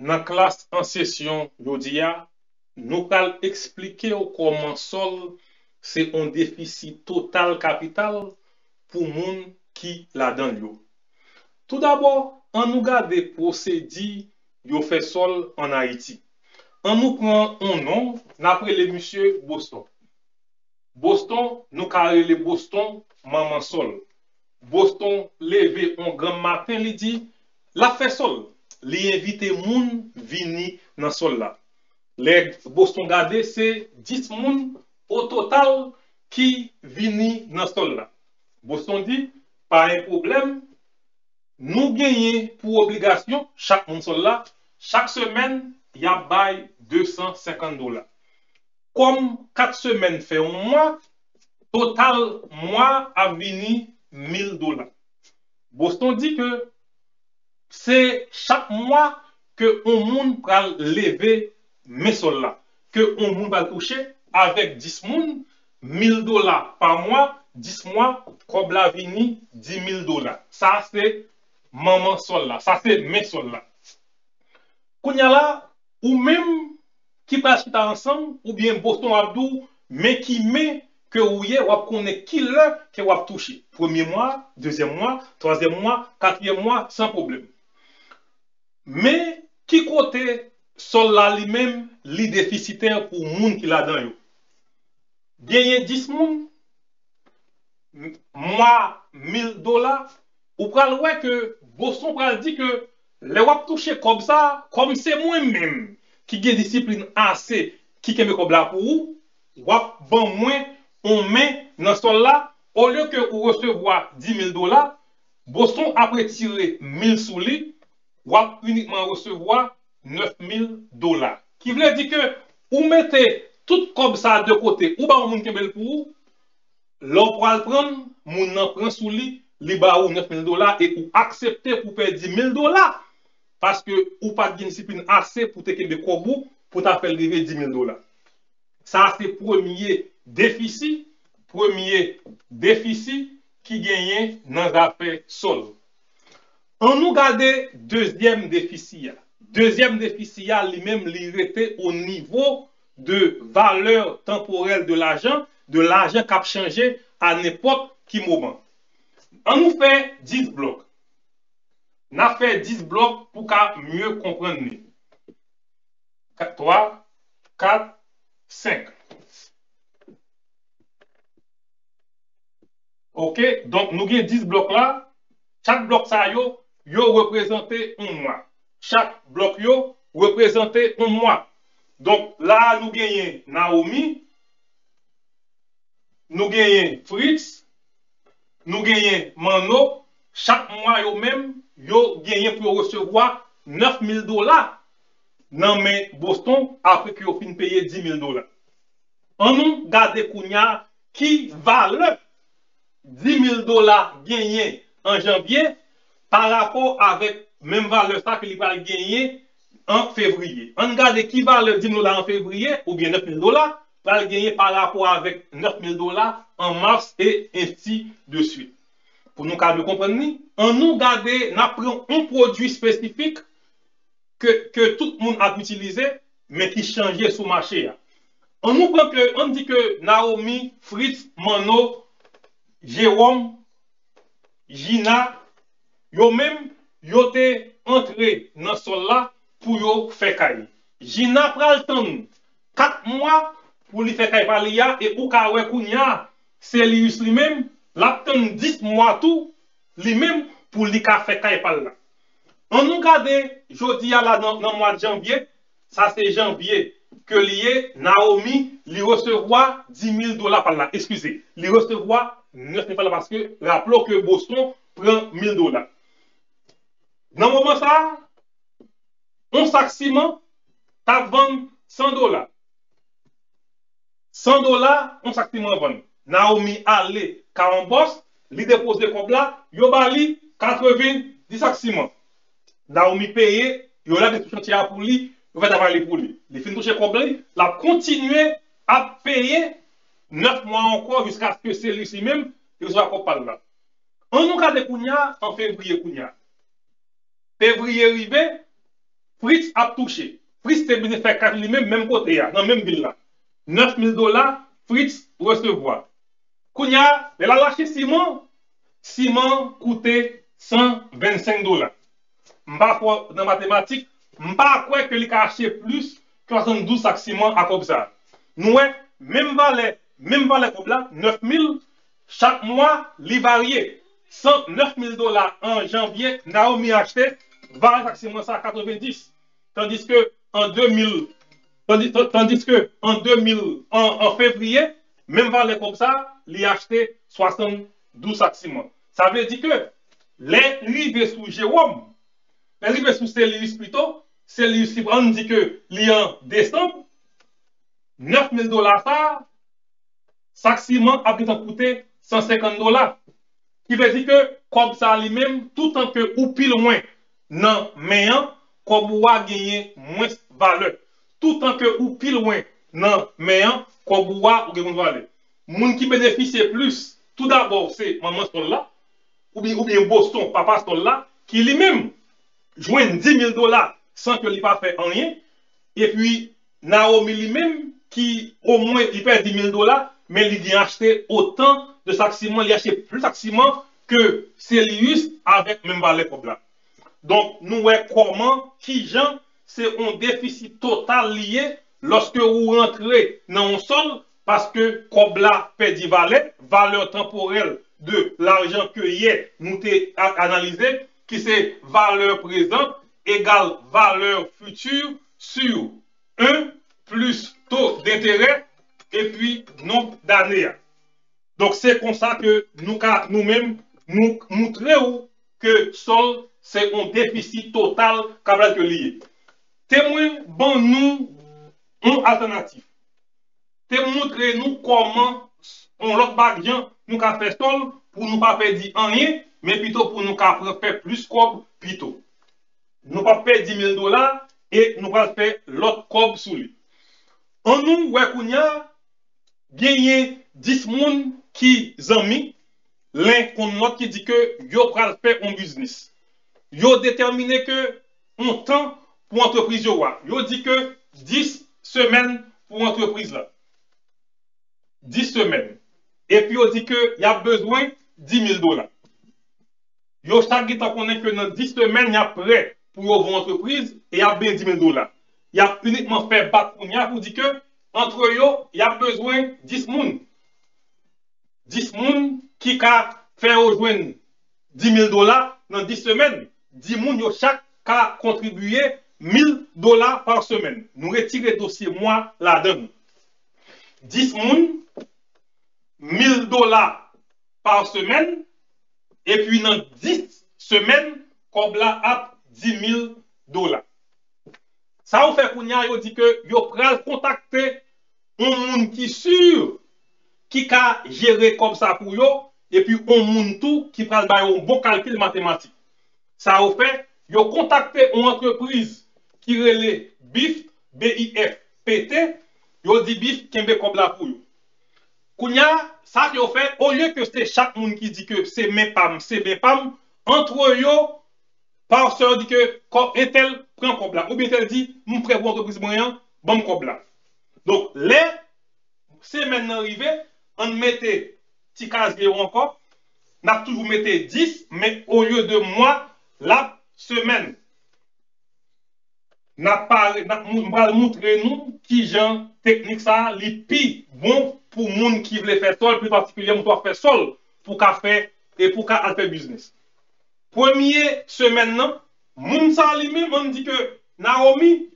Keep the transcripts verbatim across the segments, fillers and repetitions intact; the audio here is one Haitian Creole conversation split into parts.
Nan klas an sesyon jodi a, nou pral eksplike w kòman sòl se yon defisi total kapital pou moun ki ladan l yo. Toudabò, ann nou gade pwosedi yo fè sòl ann Ayiti. Ann nou pran yon non, n ap rele misye Boston. Boston, nou ka rele Boston manman sòl. Boston leve yon granm maten, li di l ap fè sòl. Li envite moun vini nan sòl la. Lè Boston gade, se dis moun ototal ki vini nan sòl la. Boston di, pa gen pwoblèm, nou genyen pou obligasyon, chak moun sòl la, chak semèn, y ap bay de san senkant dola. Kòm kat semèn fè yon mwa, total mwa ap vini mil dola. Boston di ke se chak mwa ke yon moun pral leve men sòl la, ke yon moun pral touche avèk dis moun, mil dola pa mwa, dis mwa, kòb la vini dis mil dola. Sa se manman sòl la, sa se men sòl la. Kounye a la, ou menm ki pral chita ansanm, oubyen Boston ap di w, men ki men ke ou ye, w ap konnen ki lè ke w ap touche. Premye mwa, dezyèm mwa, twazyèm mwa, katriyèm mwa, san pwoblèm. Men ki kote sòl la li menm, li defisitè pou moun ki ladan yo. Genyen dis moun, mwa mil dola, ou pral wè ke Boston pral di ke lè w ap touche kòb sa, kòm se mwen menm ki gen disiplin ase ki kenbe kòb la pou ou, w ap ban mwen yon men nan sòl la, olye ke ou resevwa dis mil dola, Boston ap retire mil sou li, w ap inikman resevwa nèf mil dola. Ki vle di ke ou mete tout kòb sa de kote, ou ba yon moun kenbe l pou ou, lè w pral pran l, moun nan pran sou li, li ba ou nèf mil dola e ou aksepte pou pèdi mil dola paske ou pa t gen disiplin ase pou te kenbe kòb ou pou ta fè l rive dis mil dola. Sa se premye defisi, premye defisi ki genyen nan zafè sòl. Ann nou gade dezyèm defisi a. Dezyèm defisi a, li menm, li rete o nivo de valè tanporèl de lajan, de lajan k ap chanje a nenpòt ki moman. Ann nou fè dis blòk. N ap fè dis blòk pou ka mye konprann li. Kat, twa, kat, senk. Oke, donk nou gen dis blòk la. Chak blòk sa yo, yo reprezante yon mwa. Chak blòk yo reprezante yon mwa. Donk la a nou genyen Naomi, nou genyen Fritz, nou genyen Manno, chak mwa yo menm, yo genyen pou yo resevwa nèf mil dola nan men Boston apre ke yo fin peye dis mil dola. Ann nou gade kounye a ki valè dis mil dola genyen an janvye pa rapò avèk menm valè sa ke li pral genyen an fevriye. Ann gade ki valè dis mil dola an fevriye, oubyen nèf mil dola, pral genyen pa rapò avèk nèf mil dola an mas, e ensi de swit. Pou nou ka byen konprann li, ann nou gade, n ap pran yon pwodui espesifik ke, ke tout moun ap itilize, men ki chanje sou mache a. Ann nou pran ke, ann di ke Naomi, Fritz, Manno, Jewòm, Jina, yo menm, yo te antre nan sòl la pou yo fè kay. Jina pral tann kat mwa pou li fè kay pa li a, e ou ka wè kounye a, Celius li menm, l ap tann dis mwa tou, li menm, pou li ka fè kay pa l la. Ann nou gade, jodi a la nan, nan mwa janvye, sa se janvye ke li ye, Naomi, li resevwa dis mil dola pa l la. Eskize, li resevwa nèf mil pa l la paske, raple w ke Boston pran mil dola. Nan moman sa a, yon sak siman t ap vann san dola. San dola, yon sak siman vann. Naomi ale ka yon bòs, li depoze kòb la, yo ba li katreven dis sak siman. Naomi peye, yo lage sou chantye a pou li, yo fè travay li pou li. Li fin touche kòb li, l ap kontinye ap peye nèf mwa ankò jiskaske se li, li menm, li resevwa kòb pa l la. Ann nou gade kounye a, an fevriye kounye a. Fevriye rive, Fritz ap touche. Fritz te bezwen fè kat li menm, menm kote a, nan menm vil la. Nèf mil dola, Fritz resevwa. Kounye a, lè l al achte siman, siman koute san vennsenk dola. M pa fò nan matematik, m pa kwè ke li ka achte plis ke swasanndouz sak siman a kòb sa. Nou wè, menm valè, menm valè kòb la, nèf mil, chak mwa, li varye. San, nèf mil dola an janvye, Naomi achte, valè sak siman sa, katrevenndis. Tandiske an de mil, tandi, tan- tandiske an de mil, an, an fevriye, menm valè kòb sa, li achte swasanndouz sak siman. Sa vle di ke lè rive sou Jewòm, lè rive sou Selyis pito, Selyis li pran, ann di ke li an desanm, nèf mil dola sa, sak siman ap gentan koute san senkant dola. Ki vle di ke kòb sa li menm, toutan ke ou pi lwen nan men an, kòb ou a genyen mwens valè. Toutan ke ou pi lwen nan men an, kòb ou a ou gen mwens valè. Moun ki benefisye plis, toudabò, se manman Sòl la, oubyen, oubyen Boston, papa Sòl la, ki li menm jwenn dis mil dola san ke li pa fè anyen. Epi, Naomi li menm, ki omwen li pèdi mil dola, men li gen achte otan de sak siman, li achte plis sak siman ke Selyis avèk menm valè kòb la. Donk, nou wè kòman, kijan se yon defisit total li ye lòske ou rantre nan yon sòl, paske kòb la pèdi valè, valè tanporèl de lajan ke yè nou te a- analize, ki se valè prezan egal valè fiti sou en plis to denterè epi nonb dane a. Donk, se konsa ke nou ka, nou menm, nou moutre w ke Sòl se yon defisit total k ap pral ke li ye. Te mwen ban nou yon altènatif. Te moutre nou kòman yon lòt bak jan nou ka fè Sòl pou nou pa pèdi anyen, men pito pou nou ka pran fè plis kòb pito. Nou p ap pèdi mil dola e nou pral fè lòt kòb sou li. Ann nou wè kounye a, genyen dis moun ki zanmi, len konn lòt ki di ke yo pral fè yon biznis. Yo detèmine ke yon tan pou antrepriz yo a. Yo di ke dis semèn pou antrepriz la. Dis semèn. Epi yo di ke y ap bezwen dis mil dola. Yo chak gentan konnen ke nan dis semèn, y ap prè pou yo voye antrepriz e y ap benyen dis mil dola. Y ap inikman fè bak kounye a pou di ke, antre yo, y ap bezwen dis moun. Dis moun ki ka fè yo jwenn dis mil dola nan dis semèn. Dis moun yo chak ka kontribiye mil dola pa semèn. Nou retire dosye mwa ladan l. Dis moun, mil dola pa semèn, epi nan dis semèn, kòb la ap dis mil dola. Sa yo fè kounye a, yo di ke yo pral kontakte yon moun ki si, ki ka jere kòb sa pou yo, epi yon moun tou ki pral ba yo yon bon kalkil matematik. Sa yo fè, yo kontakte yon antrepriz ki rele Bift, B I F P T, yo di Bift kenbe kòb la pou yo. Kounye a, sa yo fè, olye ke se chak moun ki di ke se men pa m, se men pa m, antre yo, pa sa yo di ke kòb entèl pran kòb la, oubyen entèl di, m prè pou antrepriz mwen an, ban m kòb la. Donk, lè semèn nan rive, ann mete ti kazye yo ankò, n ap toujou mete dis, men olye de mwa, l ap semèn. N ap pare, n ap mou- m pral moutre nou kijan teknik sa a li pi bon pou moun ki vle fè Sòl, pli patikilyèman w ap fè Sòl pou w ka fè e pou w ka al fè biznis. Premye semèn nan, moun sa a li menm, ann di ke Naomi,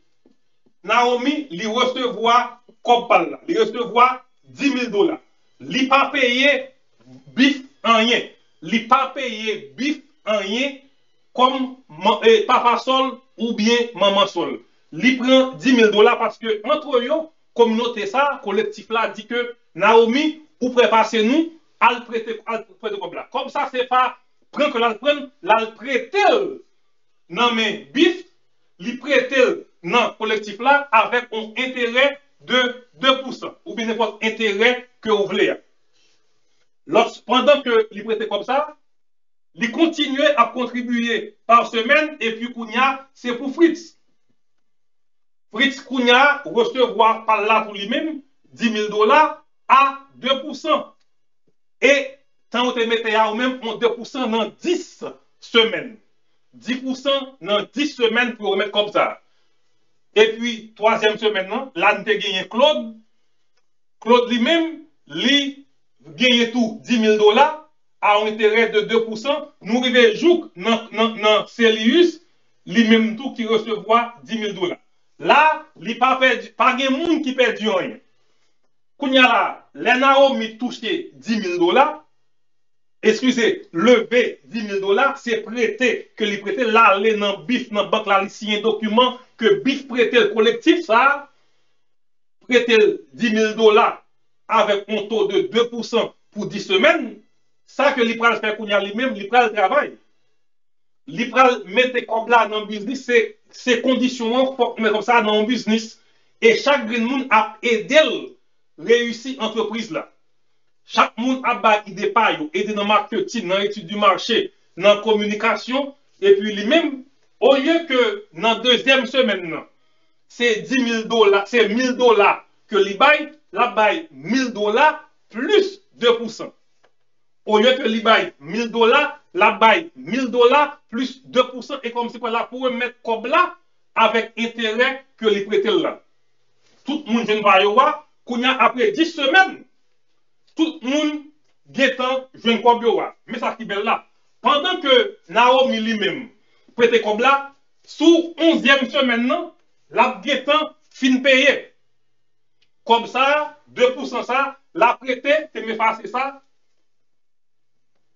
Naomi, li resevwa kòb pa l la. Li resevwa dis mil dola. Li pa peye Bif anyen. Li pa peye Bif anyen kòm man- eh, papa Sòl oubyen manman Sòl. Li pran dis mil dola paske antre yo, kominote sa, kolektif la di ke Naomi, ou prè pase nou, al prete, al prete kòb la. Kòb sa se pa pran ke l al pran, l al prete l nan men Bif, li prete l nan kolektif la avèk yon enterè de de pousan, oubyen nenpòt enterè ke w vle a. Lòt, pandan ke li prete kòb sa, li kontinye ap kontribiye pa semèn, epi kounye a, se pou Fritz. Fritz kounye a resevwa pa l la tou li menm, dis mil dola a de pousan. E tan ou te mete a ou menm, yon de pousan nan dis semèn. Dis pousan nan dis semèn pou yo remèt kòb sa a. Epi, twazyèm semèn nan, la n te genyen Claude. Claude li menm, li genyen tou dis mil dola a yon enterè de de pousan. Nou rive jouk nan, nan, nan Celius, li menm tou ki resevwa dis mil dola. La, li pa pèdi, pa gen moun ki pèdi anyen. Kounye a la, lè Naomi touche dis mil dola, eskize, leve dis mil dola, se prete ke li prete, l ale nan bif, nan bank la, li siyen dokiman ke bif prete l, kolektif sa a, prete l dis mil dola avèk yon to de de pousan pou dis semèn, sa ke li pral fè kounye a li menm, li pral travay. Li pral mete kòb la nan biznis, se, se kondisyon an, fòk mete kòb sa nan yon biznis. E chak grenn moun ap ede l reyisi antrepriz la. Chak moun ap bay ide pa yo, ede nan maketin, nan etid di mache, nan kominikasyon, epi li menm, olye ke nan dezyèm semèn nan, se dis mil dola, se mil dola ke li bay, l ap bay mil dola plis de pousan. Olye ke li bay mil dola, l ap bay mil dola plis de pousan, e kòmsi kwè l ap remèt kòb la avèk enterè ke li prete l la. Tout moun jwenn pa yo a, kounye a apre dis semèn, tout moun gentan jwenn kòb yo a. Men sa ki bèl la. Pandan ke Naomi li menm prete kòb la, sou onzyèm semèn nan, l ap gentan fin peye. Kòb sa a, de pousan sa a, l ap rete, te m efase sa,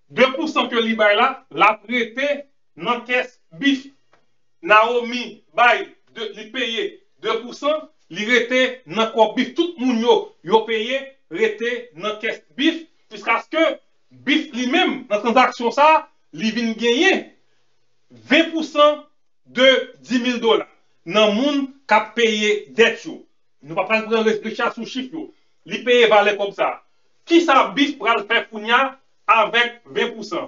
de pousan ke li bay la, l ap rete nan kès bif. Naomi bay, de, li peye de pousan, li rete nan kòb bif. Tout moun yo, yo peye, rete nan kès bif, jiskaske bif li menm, nan tranzaksyon sa a, li vin genyen ven pousan de dis mil dola nan moun k ap peye dèt yo. Nou pa pral pran re-, rechèch sou chif yo. Li peye valè kòb sa. Kisa bif pral fè kounye a avèk ven pousan?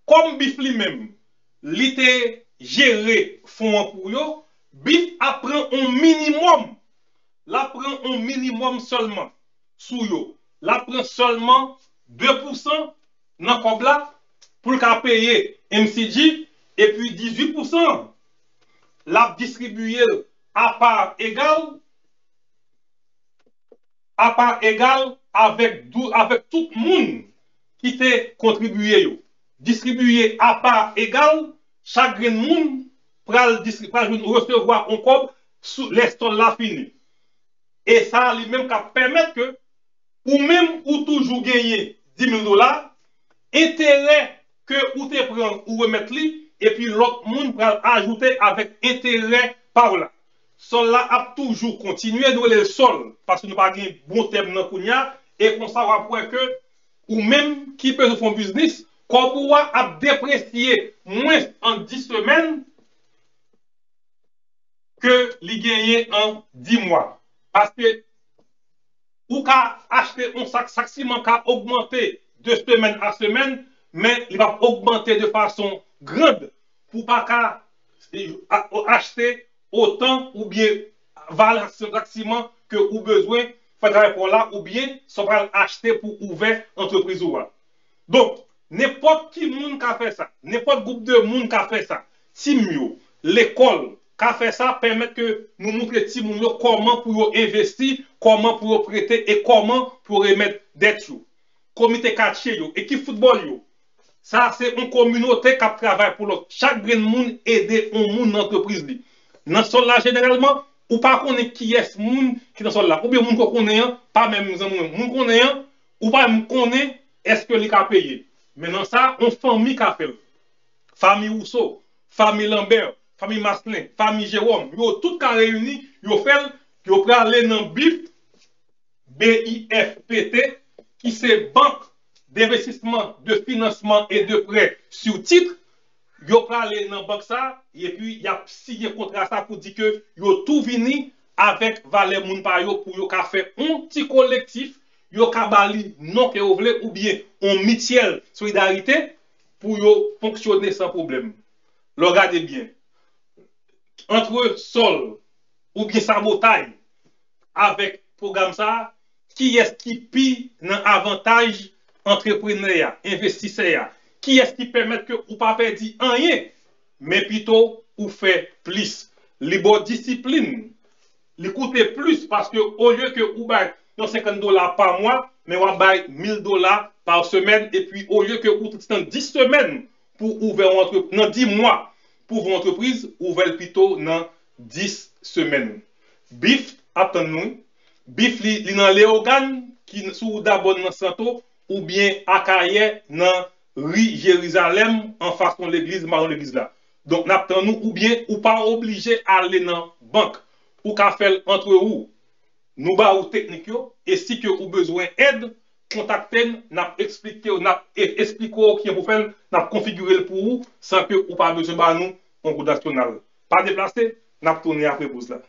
Kòm bif li menm, li te jere fon an pou yo, bif ap pran yon minimòm. L ap pran yon minimòm sèlman sou yo. L ap pran sèlman de pousan nan kòb la pou l ka peye M C G, epi dizuit pousan an, l ap distribiye l apa egal, apa egal avèk dou-, avèk tout moun ki te kontribiye yo. Distribiye apa egal, chak grenn moun pral distri-, pral jwenn, resevwa yon kòb sou, lè sòl la fini. E sa a li menm k ap pèmèt ke ou menm ou toujou genyen dis mil dola, enterè ke ou te pran ou remèt li, epi lòt moun pral ajoute avèk enterè pa w la. Sòl la ap toujou kontinye, nou rele l sòl, paske nou pa gen bon tèm nan kounye a, e konsa w ap wè ke ou menm ki bezwen fè yon biznis, kòb ou a ap depresye mwens an dis semèn ke li genyen an dis mwa. Paske ou ka achte yon sak, sak siman ka ogmante de semèn a semèn, men li p ap ogmante de fason grand pou w pa ka, e, a-, achte otan oubyen valè sak siman ke ou bezwen fè travay pa w la, oubyen sa w pral achte pou ouvè antrepriz ou a. Donk, nenpòt ki moun ka fè sa. Nenpòt gwoup de moun ka fè sa. Tim yo, lekòl, ka fè sa, pèmèt ke nou montre timoun yo kòman pou yo envesti, kòman pou yo prete e kòman pou yo remèt dèt yo. Komite katye yo, ekip foutbòl yo. Sa se yon kominote k ap travay pou lòt. Chak grenn moun ede yon moun nan antrepriz li. Nan sòl la, jeneralman, ou pa konnen kiyès moun ki nan sòl la. Oubyen moun ke w konnen an, pa menm zanmi w. Moun konnen an, ou pa menm konnen èske li ka peye. Men nan sa, yon fanmi ka fè l. Fanmi Rousseau, fanmi Lambert, fanmi Maslin, fanmi Jérôme, yo tout ka reyini, yo fè l, yo prale nan bif, B I F P T, ki se Banque d'Investissement, de Financement et de Prêt sur Titre, yo prale nan bank sa, epi y ap siyen kontra sa pou di ke yo tou vini avèk valè moun pa yo pou yo ka fè yon ti kolektif, yo ka ba li non ke yo vle, oubyen yon mityèl solidarite pou yo fonksyone san pwoblèm. Lè w gade byen, antre sòl, oubyen sabotay avèk pwogram sa a, kiyès ki pi nan avantaj antreprenè a, envestisè a? Kiyès ki pèmèt ke ou pa pèdi anyen, men pito ou fè plis? Li ba w disiplin, li koute plis, paske olye ke ou bay yon senkant dola pa mwa, men w ap bay mil dola pa semèn, epi olye ke ou t-, nan dis semèn pou ouvè yon antre-, nan dis mwa pou ouvè yon antrepriz, ouvè l pito nan dis semèn. Bif ap tann nou, wi. Bif li, li nan Leyogàn, ki sou wout Dabòn nan Santo, oubyen Akayè nan ri Jerizalèm, anfas yon legliz, mayon legliz la. Donk, n ap tann ou, oubyen ou pa oblije ale nan bank. Ou ka fè l antre ou. Nou ba ou teknik yo, e si ke ou bezwen èd, kontakte n, n ap eksplike w, n ap e-, eksplike w kijan pou fè l, n ap konfigire l pou ou, san ke ou pa bezwen ba nou yon goud nasyonal. Pa deplase, n ap tounen apre poz la.